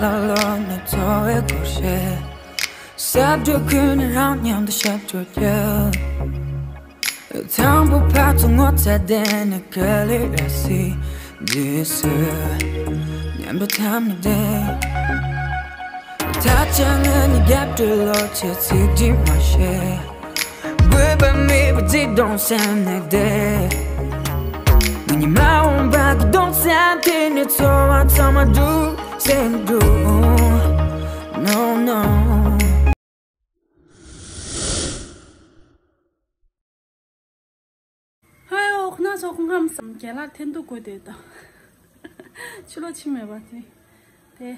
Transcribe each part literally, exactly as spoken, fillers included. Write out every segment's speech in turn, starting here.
ལ་ལོ་ནས་འཚོ་བའི་སྒོར་གཞས། ས་འབྲུ་ཁུལ་ནས་རང་མཉམ་དུ་ཞབས་བྲོ་རྒྱབ། དང་པོ་ཕར་ཚུར་ངོ་ཚ་བསྡད་ནས་ག་ལེར་ར་སི་འདི་སུ་མཉམ་དུ་འཐམ་ནས་བསྡད། ད་ཆ་ང་ནི་རྒྱབ་སྤྲོད་ལོ་ཆེ་ཚིག་གྲིབ་མ་བཤད། དགོས་པ་མེད་པ་ཅིག་གཏོང་བསམ་ནས་བསྡད། ང་ཉི་མ་འོང་བ་གི་གཏོང་བསམ་དེ་ནི་འཚོ་བ་ཚང་མ་འགྲུབ་སེམས་འགྲུབ། No, no. ཧའི་ཨོ་ཁོ་ན་ཚོ་ཁོང་ཁམས་སམ་རྒན་ལགས་འཐེན་ཐུག་དགོས་དེ་དང་། ཕྱི་ལོགས་ཕྱིན་མེད་པ་དེ། དེ།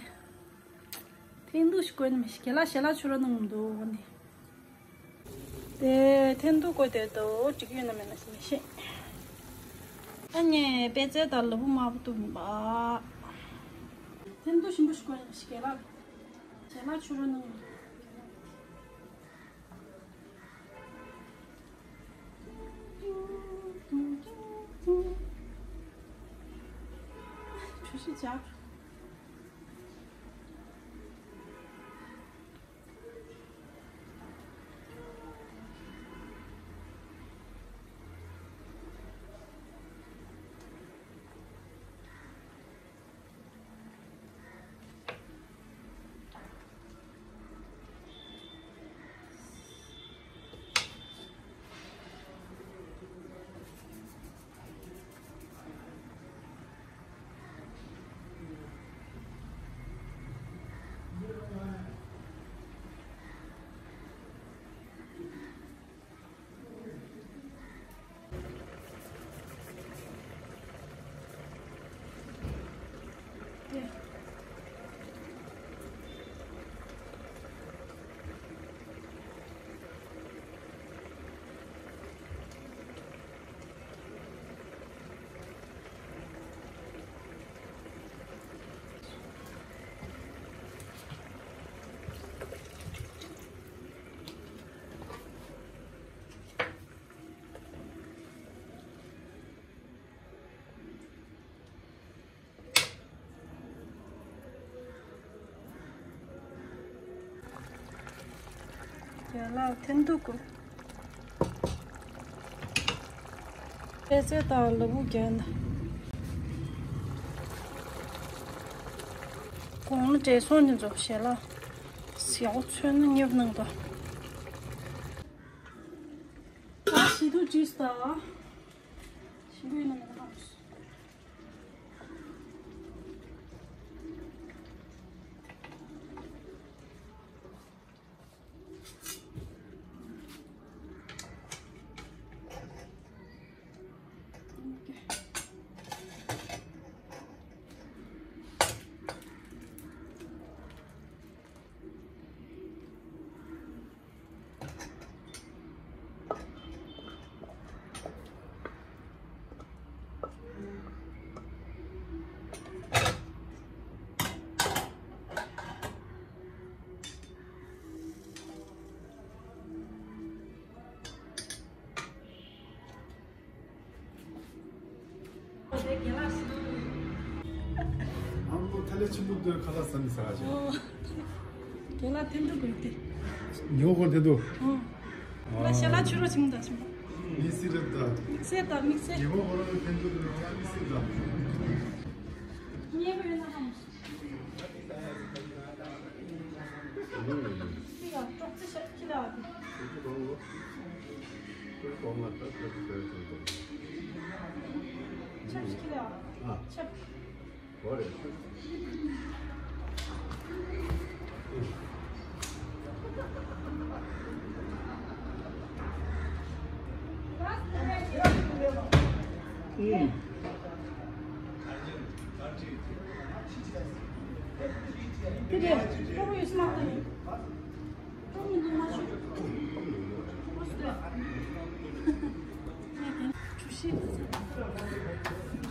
འཐེན་ཐུག་ཞིག་དགོས་ནི་མི་ཤེས་རྒན་ལགས་ཞལ་ལག་མཆོད་རོགས་གནང་འདུག་འོ་ནི། དེ་འཐེན་ཐུག་དགོས་དེ་དོ་འགྲིག་ཡོད་ན་མེད་ན་ཞིག་མི་ཤེས། ཨ་ནི་པད་ཚལ་དང་ལ་ཕུག་དམར་པོ་བཏུང་པ། འཐེན་ཐུག་ཞིམ་པོ་ཞིག་དགོས་ནི་མི་ཤེས་རྒན་ལགས། ཞལ་ལག་མཆོད་རོགས་གནང་། ཆུ་ཤི་ཅག་རྒན་ལགས་འཐེན་ཐུག་དགོས། པད་ཚལ་དང་ལ་ཕུག་རྒྱན་དང་། གོང་ལ་བགྲེས་སོང་ནི་རྫོགས་ཞལ་ལག་ཟེའུ་ཚོན་ནི་ཉེབ་གནང་དང་། ད་ཞི་དུ་བྲིས་དང་། ཞིམ་པོ་ཡིན་ན་མིན་ན་ཧ་མ་སོང་། ཨ་མོ་ཐ་ལེ་ཆེན་པོ་འདོད་ཁ་ལག་ཟ་ནི་ཟ་ག་ཅིག་ཨོ། རྒན་ལགས་འཐེན་ཐུག་དགོས་ཏེ། ཉོ་གོ་འཐེན་ཐུག་ཨོ། ཨོ། ལ་ཞལ་ལག་མཆོད་རོགས་བྱེད་མི་ད་ཞིམ་པོ། མི་སི་རེད་ད། དམིགས་བསལ་ད་དམིགས་བསལ། ཉོ་གོ་ཁོ་རང་འཐེན་ཐུག་ནི་ཁ་མི་སི་ད། ཉེ་གི་ཡོད་ན་ཧམ།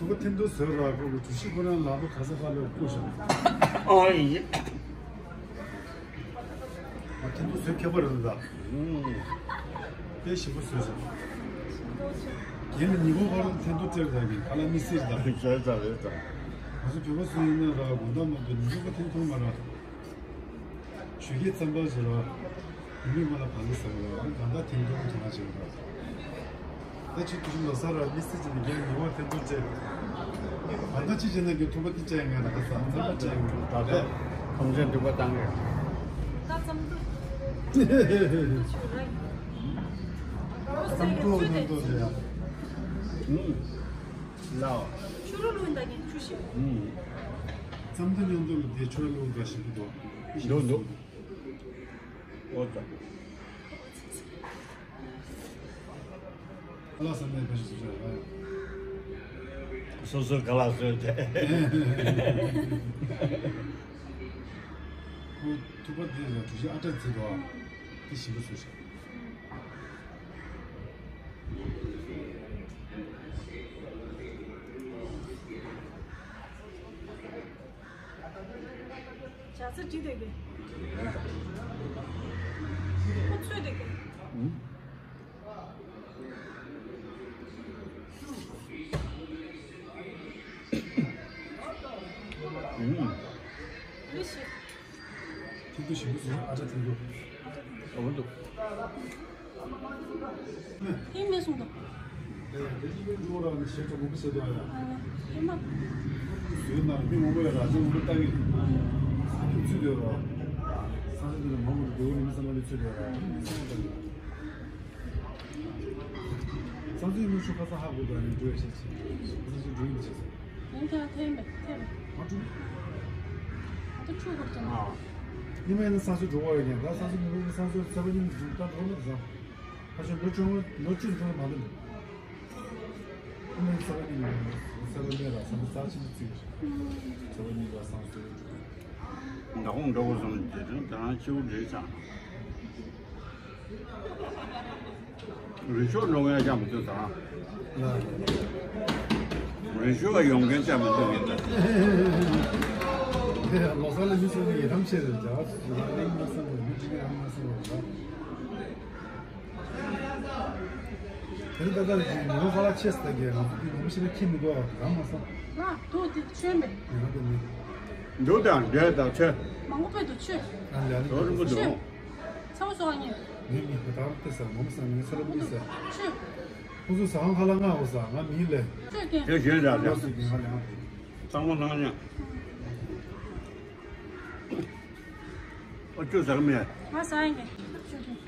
ཐུག་པ་འཐེན་ཐུག་བཟོས་ར་ཁོ་གི་གྲུ་བཞི་ཁོ་རང་ལག་པ་ག་ས་ག་ལ་བཀུག་བཞག་ཨོ་ཡེ། ཨ་འཐེན་ཐུག་བཟོས་མཁས་པ་རེད་ད། དཔེ་ཞིམ་པོ་བཟོས་ཤག་རྒན་ལ་ཉིན་གུང་ཁོ་རང་འཐེན་ཐུག་སྟེར་ད་གི་ཁ་ལག་མི་སྲིད་ད། བཟོས་ད་རེད་ད། ང་ཚོ་བོད་པ་སུ་ཡིན་ན་ར་དགོང་དག་མ་གཏོགས་ཉིན་གུང་ག་ཐེངས་མཐོང་མ་ར། ཆོས་སྐད་རྩམ་པ་ཟེར་བ། ཉི་མ་ལ་བང་གི་ཟ་བ་ར་གང་ལྟར་ཐེངས་མཐོང་ཐོང་བ་བྱེད་པ། ད་ཅི་དུས་ལོ་གསར་ར་མི་སྲིད་ཅིག་ནས་རྒྱལ་ཉེ་བར་ཐེ་གཏོགས་བྱས། ད་ལྟ་ཅི་བྱས་ན་རྒྱལ་ཐུག་པ་ཏི་བཅས་ང་ལ་ད་ཟ་རྩམ་པ་བཅས་ཡོང་ད་ལྟ་ཁམས་ཆེན་འདུག་པ་བཏང་གི། ད་རྩམ་ཐུག་རྩམ་ཐུག་མཉམ་དུ་རེད་ཡ། ཨུམ། ལའོ། ཆུ་རུ་ལུང་ད་གིན་ཆུ་ཞིམ། ཨུམ། རྩམ་ཐུག་མཉམ་དུ་ལ་དེ་ཆུ་རུ་ལུང་ད་ཞིམ་པོ་འདུག་འདུག་འདུག་འོ་ཙམ། ལ་ས་ནས་ཕ་ཤི་སུ་ཆ་ར། སོ་སོའི་ཁ་ལག་བཟོས་ཏེ། ཁོ་ཐུག་པ་དེ་ལ་གྲུ་བཞི་ཨ་ཏྲ་བརྩི་དོ། དེ་ཞིམ་པོ་བཟོས་ཤག་ཇ་ཚ་བྲིས་བསྡད་གི། ཁོ་ཚོས་བསྡད་གི། ཨུམ། ཨུ་ཤི། ཐུག་པ་ཞིམ་པོ་བཟོས་ཨ་ཏྲ་ཐུག་པ། ཨ་འདུག་ཧེ་མེད་སོང་དོ། ཨ་ཧེ་མ། ཡང་ཁྱེད་ཐེམ་པས་ཐེམ་པས། ཨ་ཏུ་ཆུ་གོར་ཅང་ཨ། ཉི་མ་ཡིན་ན་ས་སུ་འགྲོ་བ་ཡོད་ཀྱང་ད་ས་སུ་མི་འགྲོ་ས་སུ་ས་བ་ཉིན་འགྲོ་ད་འགྲོ་མ་ཟ། ཁ་ཤས་ལོ་ཆུང་ལོ་ཆུང་ཆུང་མ་འདུག་ཨ་ནི་ས་བ་ཉིན་ས་བ་ཉིན་ལ་ས་བ་ཉིན་ས་ཆེན་པོ་བརྩིས། ས་བ་ཉིན་ལ་ས་སུ། མདང་དགོང་འགྲོ་དགོས་བསམ་རྗེས་དྲན་དེ་རང་སྐྱིད་པོ་འདྲེས་ཚར། རི་ཤོག་འགྲོ་མཁན་ཅང་མི་ཐུབ་ཙང་། རི་ཤོག་ལ་ཡོང་མཁན་ཅང་མི་ཐུབ་ཡིན་ད། ལོ་སར་ལ་མི་ཚོ་ནི་ཡི་རང་ཆེ་རེད་ཇ་བ་ཚོ་ལ་གླེང་མ་སོང་བ་མི་འགྲིག་གི་རང་མ་སོང་བ་རེད། དེ་ལྟ་ལྟར་གྱི་ངོ་ཁ་ལག་ཆེ་ས་གི་ང་ཚོ་དེ་ངོ་ཤེས་ན་ཁྱི་མི་འགྲོ་བ་རང་མ་སོང་། ང་དུ་དེ་ཆོན་པས། ཡང་དེ་མི། འདུག་དང་འདྲེ་དང་ཆོས། མང་པོ་དཔེ་འདུག་ཆོས། ཨ་ལ་ལ་རོ་རིན་པོ་འདུག་ཆོས། ཚ་བོ་སོང་ངས། ངས་ངས་ད་ལྟ་ས་མོ་ས་ངས་ས་རབ་ནས་ས། ཆོས། ཁོ་ཚོ་ཟ་ཁང་ཁ་ལག་ང་འོ་ས་ང་མི་ལས། ཆོས་ཀྱི། དེ་ཞོན་ར་ར། ང་སུ་གི་ང་ལས་ང་དེ། གཙང་མ་ནང་ཉ། ཨོ་ཅོ་ཟ་གི་མེད། ང་ཟ་ཡིན་གི། ཆོས་ཀྱི། དེ་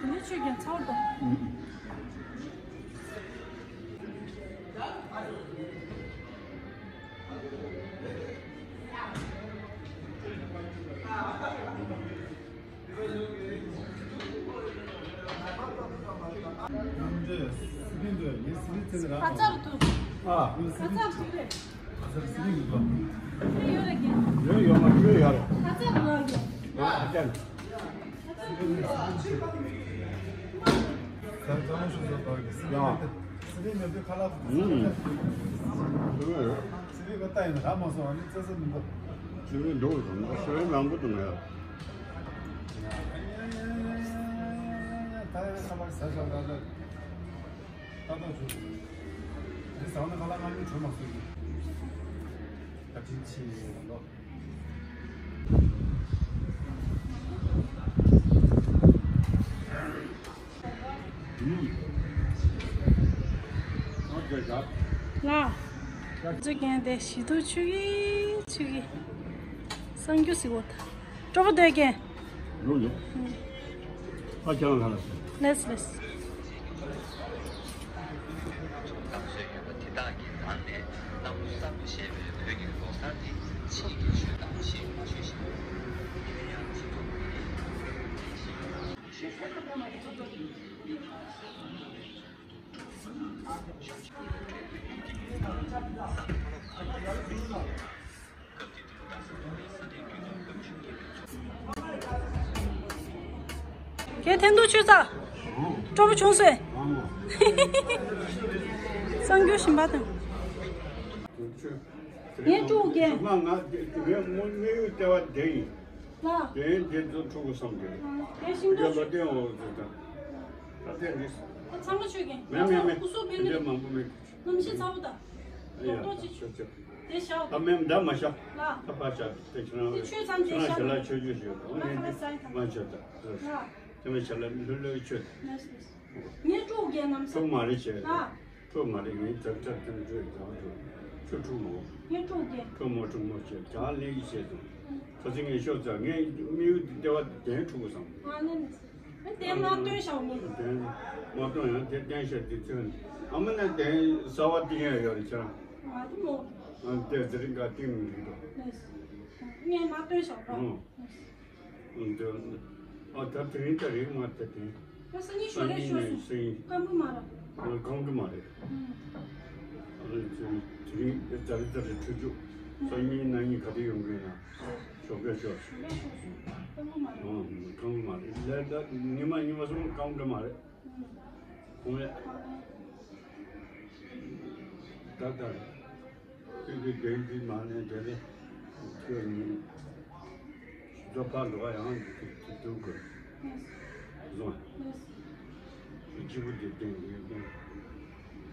ནས་ཆོས་ཀྱང་ཚ་བོ་དང་། ཨ་ཙར་དུ། ཨ། ཨ་ཙར་དུ་རེད། ཨ་ཙར་སི་ལིང་གི་ཡོད་རེད་ཀྱི། ཡོད་ཡོད་མ་ཡོད་ཡོད་རེད། ཨ་ཙར་དུ་རེད་ཀྱི། ཨ་ཙར། ཨ་ཙར་ལ་ཤུགས་ཟོ་དོར་གི་སི་ལིང་མེད་དུ་ཁ་ལག་ཏུ། ཨུམ། སི་ལིང་གི་ལྟ་ཡིན་ན་ར་མ་སོང་ཨ་ནི་ཙེ་ཙེ་མི་འདུག་ཆུ་བོའི་འགྲོ་བ་སོང་ན་ཤོད་མང་པོ་འདུག་ངས། ད་ཡང་ཁ་ལག་ཟ་ཤག་ད་ད། ཏག་ཏག་བྱུང་། འདི་ཟ་ན་ཁ་ལག་ལྔ་མིན་གྲོལ་མ་སོང་གི། བཀའ་དྲིན་ཆེ་ལོ། ལ། ཚུ་རྒན་དེ་ཞི་ཐུག་ཆུ་གི་ཆུ་གི། གསང་རྒྱུ་ཟི་བོ་ད། སྤྲོ་པོ་སྡོད་ཀྱི། ལོ་ལོ། ཨ་ཅང་ལ་ལ། ལེས་ལེས། དེ་དག་གི་ནང་ནས་གནའ་བོ་གསར་དུ་བཞད་པའི་བོད་ཀྱི་ལོ་གསར་དེ་ཕྱིའི་ཆོས་དང་ཞེས་མ་ཞུས་ཤིང་། ཁྱེད་ཐེན་ཏུ་ཆུ་ཚ། སྤྲོ་པོ་བྱུང་སོང་། གསར་འགྱུར་ཞིམ་པ་དང་། ངས་སྤྲོ་རྒྱན། ང་ང་དེ་དེ་ངས་དངོས་དངོས་ཡོད་ལྟེ་བ་དེ་ཡིན། ལ། དེ་ཡིན་དེ་ཚོ་ཕྲུ་གུ་བསམ་གི། དེ་ཤིང་ཏོག་ལ་བརྟེན་འོག་ཚོ་དང་། ད་ཐེན་འདི། ཚང་མ་ཆོས་རྒྱན། མེད་མེད་མེད། སྐུ་གཟུགས་ཕན་དེ་མེད། མང་པོ་མེད། གནམ་གཤིས་ཚ་པོ་དང་། ཨ་ཡ། ཏོག་ཏོག་ཅིག་ཆོག་ཆོག་དེ་ཤ་འོ། ད་མེད་མདའ་མ་ཤ། ལ། ད་ཕར་ཤ་དེ་ཁྱེད་རང་། དེ་ཆོས་ཙམ་ཁྱེད་ཅིག་རང་ཤ་ལ་ཤ་ཆོས་ཆོས་ཞིག་ཡོད། ཨོ་ནི་ང་ལ་ས་ཡིན་ད། མ་ཆོག་ད། ལ། དེ་མེད་ཤ་ལ་ལྷོད་ལྷོད་ཆོས། ངས་སྤྲོ་རྒྱན་ནམ་ས། ཕྲུ་གུ་མ་རེད་ཆེ། ལ། ཕྲུ་གུ་མ་རེད། ངས་ཙག་ཙག་ཙམ་བརྗོད་ཀྱང་བརྗོད། ཁྱོད་ཕྲུ་གུ་མོ། ངས་སྤྲོ་རྒྱན། ཕྲུ་གུ་མོ་ཕྲུ་གུ་མོ་བྱས་ཀྱང་ལེགས་ཀྱི་བྱས་སོང་། ཁ་སང་ངས་ཤོག་ཙག་ངས་དམིགས་ཡུལ་དེ་ལྟེ་བ་དེ་དེན་ཕྲུ་གུ་བསམ། ཨ་ནི་ནི། དེ་མ་སྟོན་ཤག་མོ། དེན་མ་སྟོན་ཡང་དེ་བསྟན་ཤག་དེ་ཚོས་ཨ་མ་ན་དེན་གསར་བ་དེ་ཡང་ཡོད་རེད་ཁྱེད་རང་། ཨ་དེ་མོ། ཨ་དེ་དེ་རིང་ག་དེ་མི་འགྲིག་འགྲོ། ངས་མ་སྟོན་ཤག་རོ། ཨང་། འདི། ཨ་ད་དེ་རིང་ད་རེས་མ་དེ་དེ། ད་སང་ཉིན་ཞོར་ལས་ཤོར་སོང་། སང་ཉིན། སྐམ་པོ་མ་ར། ཨ་སྐམ་གི་མ་རེད། ཨ་དེ་དེ་རིང་ད་རེས་ད་རེས་ཁྲུ་ཅུ། སང་ཉིན་གནངས་ཉིན་ག་དུས་ཡོང་གི་ཡིན་ན། ཞོགས་པ་ཤོར་སོང་། ཞོགས་ལས་ཤོར་སོང་། སྐམ་པོ་མ་ར། ཨ་སྐམ་གི་མ་རེད། ལས་ད་ཉི་མ་ཉི་མ་སོང་སྐམ་གི་མ་རེད། ཁོང་ལས། ད་ལྟ་རེད། དེ་དུས་དེ་དུས་མ་ནས་དེ་ལས་ཁྱོད་ཉིན་ཞིག་ཚོ་ཕར་འགྲོ་བ་ཡང་དེ་དུས་དགོས་བཟུང་། གཅིག་པུ་དེ་བསྟན་དེ་བསྟན་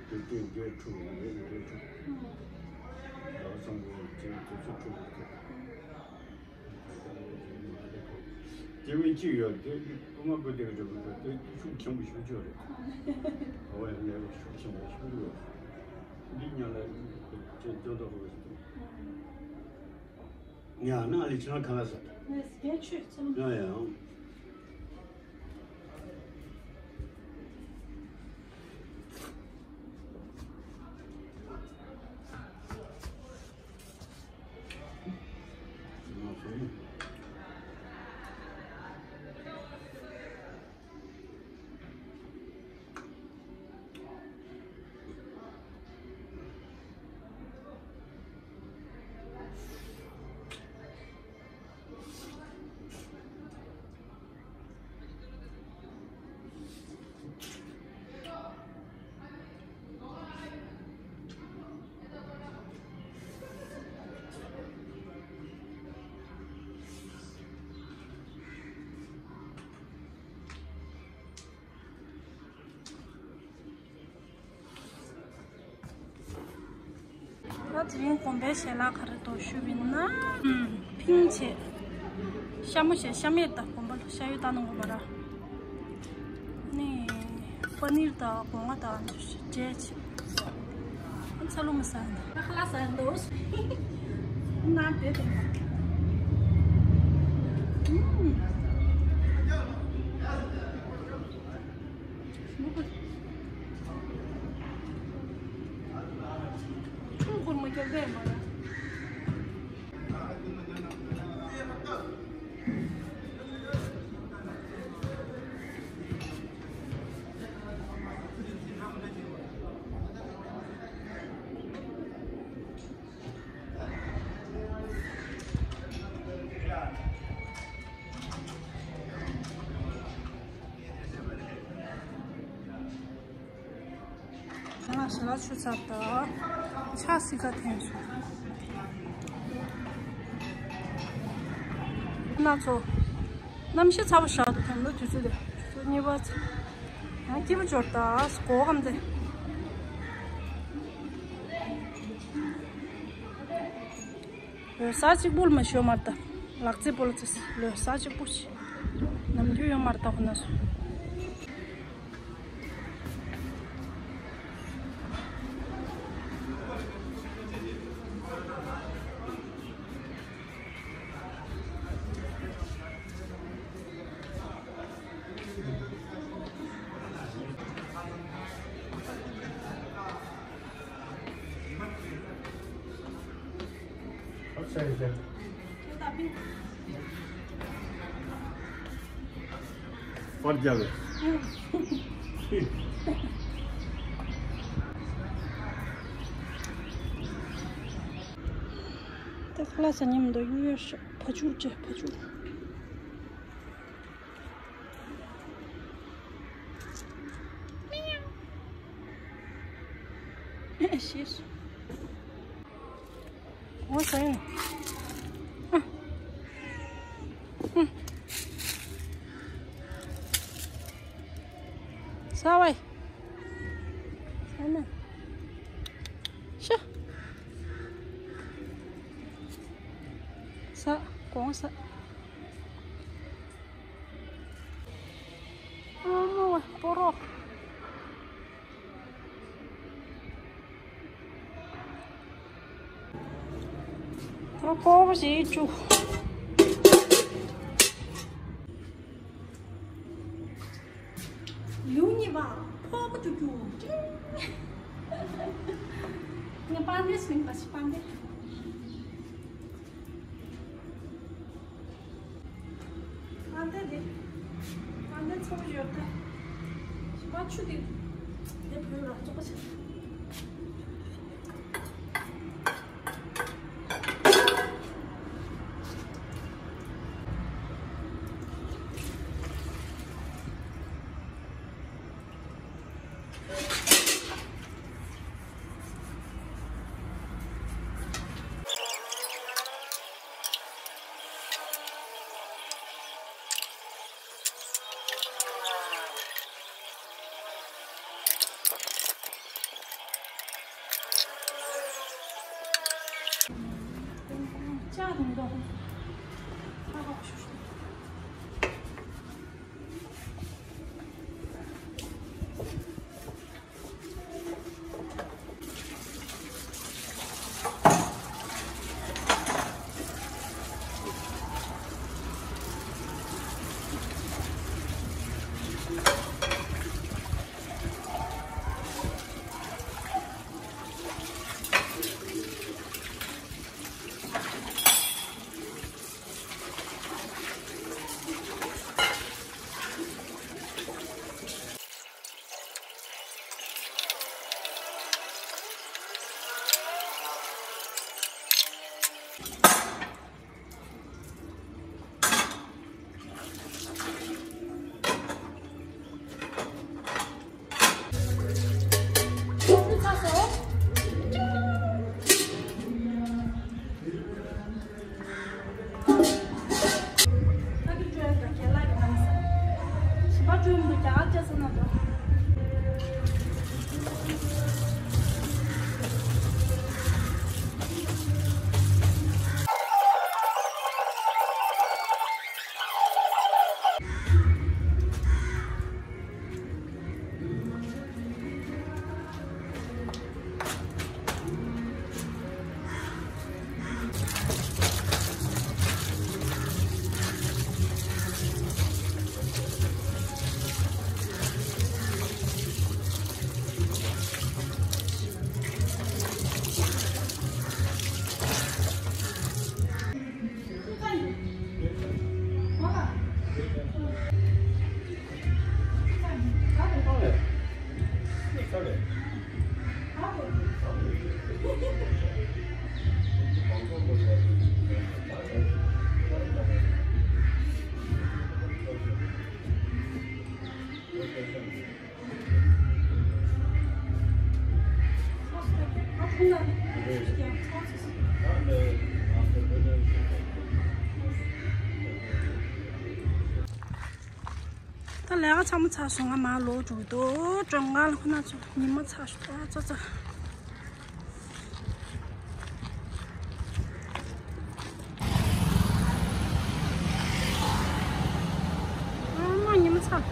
དེ་བསྟན་དེ་འཁྲུག་ཡང་རེད་དེ་འཁྲུག་ད་བསམ་དགོས་དེ་དེ་ཚོ་འཁྲུག་དགོས། དེ་མིན་གཅིག་ཡོད་དེ་དབུ་མ་བཀོད་དེ་གི་འགྲོ་གི་འགྲོ་དེ་ཤུགས་ཆེན་པོ་ཞུ་ཆོག་རེད། འོ་ཡ་ལས་ཤུགས་ཆེན་པོ་ཞུ་ཡོད། འདི་ཉ་ལ་ཅན་ཅོ་ཏོ་ཧོ་ཡ་ན་ལི་ཆང་ཁ་ལ་ས། ཡ་ཡ། ད་དེ་རིང་དགོན་པའི་ཞལ་ལག་ག་རེ་འདུག་ཞུས་པ་ཡིན་ན། ཨུམ། ཕིང་བྱས། ཤ་མོ་བྱས། ཤ་མེད་ད་དགོན་པ་ལ་ཤ་ཡོད་ད་ནང་དགོན་པ་ར། ནི། པ་ནིར་དང་སྒོ་ང་དང་འབྲས་བྱས། ཚ་ལུ་མ་ཟ་ཡིན་ད། ཁ་ལག་ཟ་ཡིན་འདུག་ན་དེ་དང་། ཨུམ། ཆུང་འཁོར་མ་རྒྱག་པས་མ་ར། ང་ཞལ་ལག་མཆོད་ཚར་ད། ཕྱག་སྲིད་ཀ་འཐེན་སོང་། ང་ཚོ་གནམ་གཤིས་ཚ་པོ་ཞག་ཏུ་འཐེན་ལོ་དུས་ཚོད་དེ། དུས་ཚོད་གཉིས་པ་ཚེ། ཡང་སྐྱིད་པོ་འབྱོར་ད་སྒོ་ཁམས་དེ། ལོ་གསར་གཅིག་པུ་ལ་མ་ཞོ་མར་ད། ལག་རྩེད་པོ་ལ་ཚེ་ལོ་གསར་གཅིག་པུ་ཞིག་ནམ་རྒྱུན་ཡོང་མར་ད་ཁོ་ན་སོ། པར་རྒྱབ་རེད། ཁ་ལག་ཟ་ཉན་མི་འདུག་ཡུ་ཡར་ཤོག་བ་ཕྱུར་བྱས་བ་ཕྱུར། ཨེ་ཤེས། འོ་ཟ་ཡིན། ཨ། ཨ། ཟ་བས། ཟ་ན། ཤ། ཟ། གོང་ཟ། ཨ་མ་བ་སྤོ་རོགས། ད་ཕོར་པ་ཞིག་བཅུག་ལུག་གཉིས་པ་ཕོར་པ་བཅུག་རྒྱུ། ངས་པང་གདན་ཟིན་པ་ཞིག་པང་གདན། ཨ་འདི་འདི། ཨ་འདི་ཚོགས་ཡོད་ད། ཞི་བ་ཆུ་འདི། འདི་བོད་ལ་བཙོག་པ་ཆེ། ད་ལས་ཀ་ཚང་མ་ཚར་སོང་། ང་མར་ལོག་འགྲོ་གི་འདུག་སྒྲོལ་དཀར་ལ་ཁོ་ན་ཚོ་ཉི་མ་ཚར་ཤག་ཨ་ཙ་ཙ། ཨ་མ་ཉི་མ་ཚར།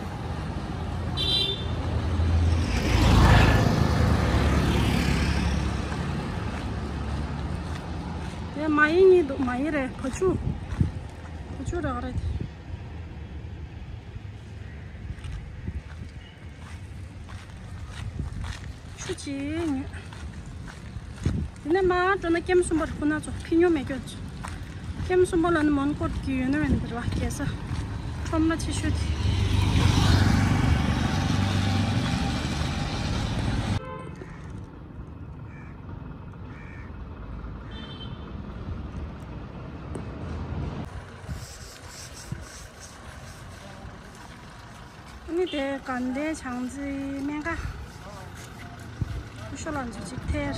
དེ་མ་ཡིན་གཉིས་འདུག་མ་ཡིན་རེད། བ་ཕྱུགས། བ་ཕྱུགས་རག་རེད། ཆུ་ཅིག་ཉོས། དེ་ནས་མར་འགྲོ་ན་ཀེམ་གསུམ་པར་ཁོ་ན་ཚོ་ཕི་ཉོ་མེད་ཀྱོ། ཀེམ་གསུམ་པ་ལ་ནི་མོན་གྷོ་གི་ཡོད་ན་མེད་ན་འདིར་བ་རྒྱལ་ས་ཁྲོམ་ར་ཆེ་ཤོས་དེ། དེ་དགའ་ལྡན་བྱང་རྩེའི་སྨན་ཁང་། ཤོ་ལ་འཛུལ་ཅིག་ཐེར།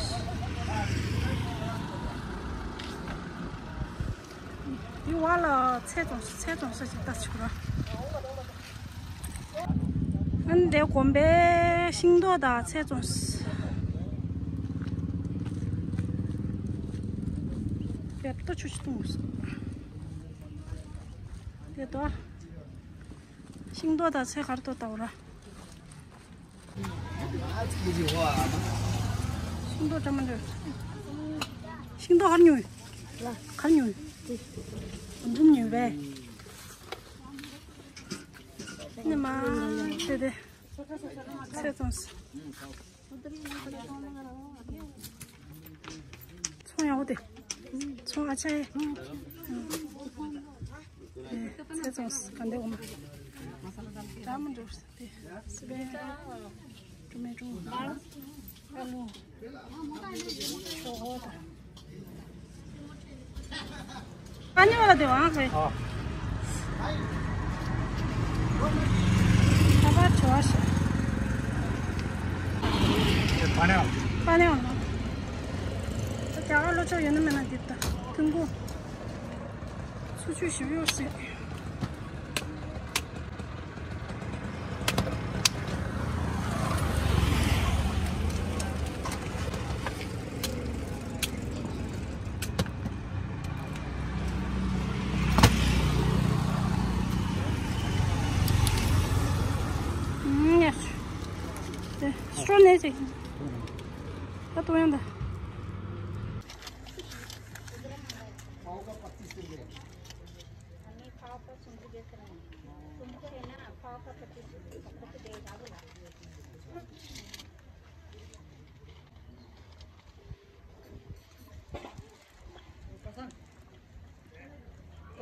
འདི་བ་ལ་ཚལ་བཙོང་ཚལ་བཙོང་ས་ཅིག་ལྟ་ཆུག་ར། ཨ་ནི་དེ་དགོན་པའི་ཤིང་ཏོག་དང་ཚལ་བཙོང་ས། དེ་ལྟ་ཆུ་ཆུ་བཏུང་ས། དེ་ལྟ། ཤིང་ཏོག་དང་ཚལ་ག་རེ་ལྟོས་ལྟ་འོ་ར། ཤིང་ཏོག་འདྲ་མི་འདྲ། ཤིང་ཏོག་ག་རེ་ཉོ་ཡོད། ག་རེ་ཉོ་ཡོད། འབུམ་ཉོས་པས། ནི་མ་དེ་དེ། ཚལ་བཙོང་ས། ཚོང་ཡག་པོ་དེ། ཚོང་ཨ་ཅག་ཡེ། ཚལ་བཙོང་ས་ག་འདྲ་འོ་མ། འདྲ་མི་འདྲ་དེ། སི་པན། ཊོ་མེ་ཊོ། ཨ་ལུ། ཤོག་ཧོ་དང་། པ་ནི་བ་ལ་དེ་བ་ཧེ། ཨ། ཁ་པར་བྱོ་བ་ཤ། པ་ནི་བ། པ་ནི་བ་ལ། ད་རྒྱ་གར་ལོ་ཆོག་ཡོད་ན་མེད་ན་དེ་ད་ཐུན་གོ། ཚུ་ཆུ་ཞིབ་ཡོད་སྲིད། ཨུམ། ཡ། དེ་སྤྲོ་ནས་ཅིག་ད་ཏོ་ཡང་ད།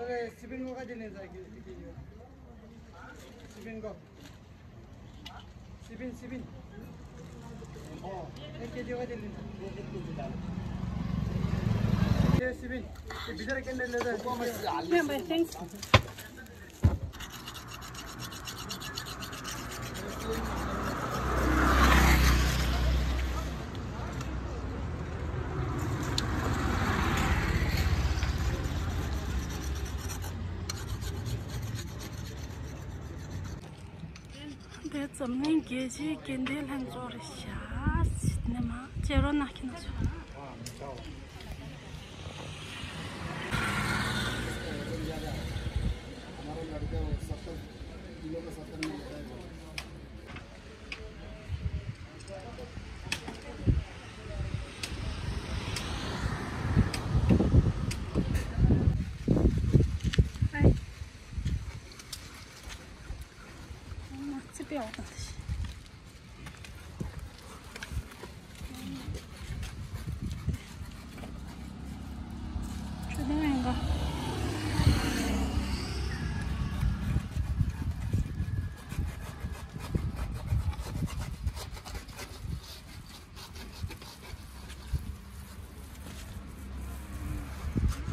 अरे, सिबिन को का दिने जा के, के, के। सिबिन को। सिबिन, सिबिन। ओ, एक केजी का दिने। ये सिबिन। ये बिदर के अंदर ले जा। Yeah, but thanks. དེ་འཛམ་གླིང་རྒྱལ་སྤྱིའི་དགེ་ལྡན་ལྷན་ཚོགས་རེད་ཤག་ནས་མ་ཅེ་རོ་ན་ཁི་ན་ཚོ། हमारा लड़का वो सत्तर किलो का सत्तर में लेता है।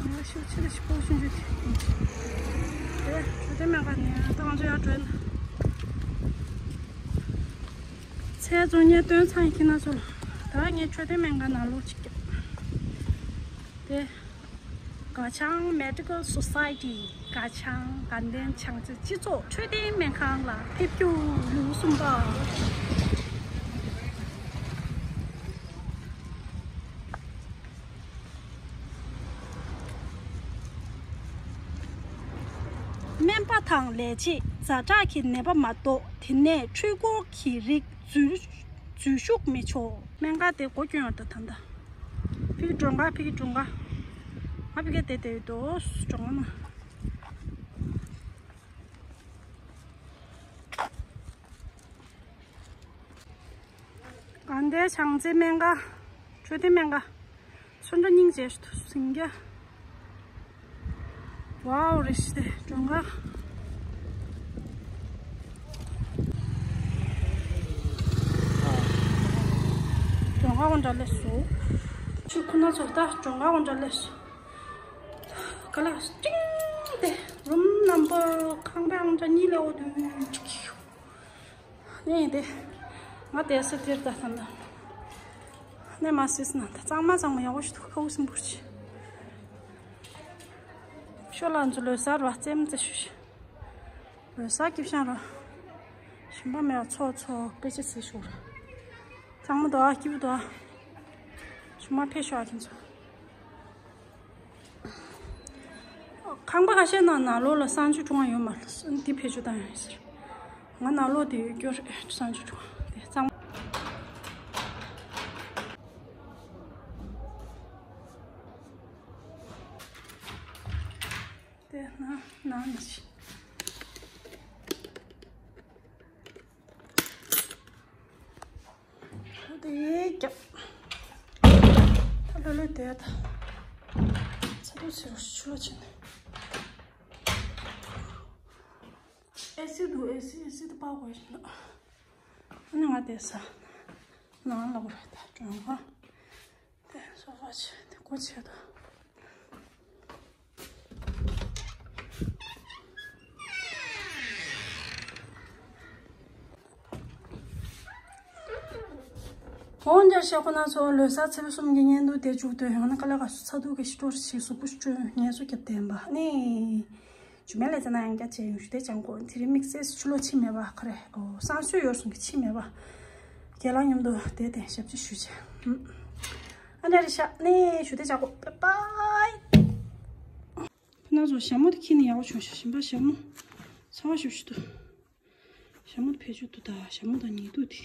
ང་ཤུགས་ཆེ་རུ་ཞིག་པོ་ཞུ་རྒྱུ་དེ། དེ་ཆུ་དེ་མེད་པ་ནས་ད་ང་ཚོ་ཡར་འགྲོ་ན། ཚལ་བཙོང་མཁན་སྟོན་ཚང་ཡིན་ཁྱེད་རྣམ་ཚོ་ལ། ད་ངས་ཆུ་དེ་མེད་པ་ནང་ལོགས་ཅིག་སྐྱོད། དེ། ག་ཆང་Medical Society། ག་ཆང་དགའ་ལྡན་བྱང་རྩེ་སྤྱི་ཚོགས་འཕྲོད་བསྟེན་སྨན་ཁང་ལ་ཕེབས་རྒྱུ་ལེའུ་གསུམ་པ། སྨན་པ་དང་ལས་བྱེད་ཛ་དྲག་གི་ནད་པ་མ་གཏོགས་དེ་ནས་འཕྲུལ་འཁོར་གྱི་རིགས་འཛུལ་འཛུལ་ཞུགས་མི་ཆོག་སྨན་ཁང་དེ་སྒོ་སྐྱོན་ཡོད་ད་ད་ད། ཕི་གི་མགྲོན་ཁང་ཕི་གི་མགྲོན་ཁང་། ང་ཕི་གི་དེ་དེ་ཡོད་དོ་མགྲོན་ཁང་ན། དགའ་ལྡན་བྱང་རྩེ་སྨན་ཁང་། འཕྲོད་བསྟེན་སྨན་ཁང་། ཚོན་ཁྲ་སྙིང་རྗེ་ཞིག་ཏུ་ཟིང་རྒྱ། ཝའོ་རེ་ཞིག་སྟེ་མགྲོན་ཁང་། མགྲོན་ཁང་འདྲ་ལས་སོ། ཆུ་ཁོ་ན་ཚོ་ད་མགྲོན་ཁང་འདྲ་ལས་སོ། ག་ལ་ཅིང་སྟེ་རུམ་ནམ་བར་ཁང་པའང་འདྲ་གཉིས་ལས་འོ་དུ། ནས་དེ། ང་དེ་སེ་དེར་ད་ཐམ་ད། ནས་མ་སིས་ན་ད་གཙང་མ་གཙང་མ་ཡག་པོ་ཞིག་འདུག་ཁ་བུ་སིམ་པུར་ཆེ། ཤོ་ལ་ཚོ་ལོ་གསར་བ་རྩེད་མོ་རྩེ་ཤུ་ཤི། ལོ་གསར་སྐྱིབ་ཤང་ར། ཞིམ་པ་མེད་པ་ཚོ་ཚོ་དཔེ་ཆ་རྩེ་ཤུ་ར། གཙང་མ་འདུག་ཨ་སྐྱིད་པོ་འདུག་ཨ། ཞུ་མ་ཕེབས་ཤོག་ཨ་ཁྱེད་ཚོ། ཁང་པ་ཁ་ཤས་ནང་ནང་ལོགས་ལ་གསང་སྤྱོད་སྲུང་བ་ཡོད་མ་རེད། འདི་ཕེབས་ཆོག་བཏང་ཡོད་ཟེར། ང་ནང་ལོགས་དེ་ཡོད་སྐྱོ་རེད་གསང་སྤྱོད་སྲུང་བ་དེ་གཙང་མ། དེ་ན་ནང་ནས་ཤི། དེ་རྒྱབ། ད་ལོ་ལོ་དེ་ད། ཚ་དུས་ཚོད་ཆུ་ལོ་ཕྱིན་ནས། ཨེ་སི་འདུག་ཨེ་སི་ཨེ་སི་དུ་པགས་དགོས་ཤིག་ན། ཨ་ནི་ང་དེ་ས། ནང་ལ་བར་ད་གྲོང་ཁ། དེ་སོ་ཕ་ཆེ་དེ་ཀོ་ཆེ་ད། འོང་འཇར་ཤ་ཁོ་ན་ཚོ་ལོ་གསར་ཚེས་པ་གསུམ་གྱི་བརྙན་ཐུང་དེ་མཇུག་སྡོད་ཡང་ན་ཀ་ལ་ག་སུ་ཚ་གདུག་གི་ཤི་ཏོར་ཞིག་གཟུགས་པོ་ཤི་སྤྲོད་ངལ་གསོ་རྒྱབ་བསྟན་པ་ནི། ཇུ་མེ་ལེ་ཙ་ན་ཡང་སྐྱ་ཆེ་ཡོང་ཞུ་དེ་ཅང་གོ་དེ་རིང་དམིགས་བསལ་ཆུ་ལོག་ཕྱིན་མེད་པ་ཁ་རེ་ཨོ་སང་སོས་ཡོར་སོང་གི་ཕྱིན་མེད་པ། རྒན་ལགས་མཉམ་དུ་དེ་དེ་ཞབས་ཕྱི་ཞུ་ཆེ། ཨ་འདྲ་རེ་ཤ་ནི་ཞུ་དེ་ཅང་གོ་པེ་པའི། ཁོ་ན་ཚོ་ཞྭ་མོ་དེ་ཁྱེར་ནས་ཡག་པོ་བྱུང་ཤག་ཞིམ་པ་ཞྭ་མོ། ཚ་བ་ཞུ་ཞུ་དུ། ཞྭ་མོ་དེ་ཕལ་ཆེར་དུ་ད་ཞྭ་མོ་དང་ཉེ་དུ་དེ།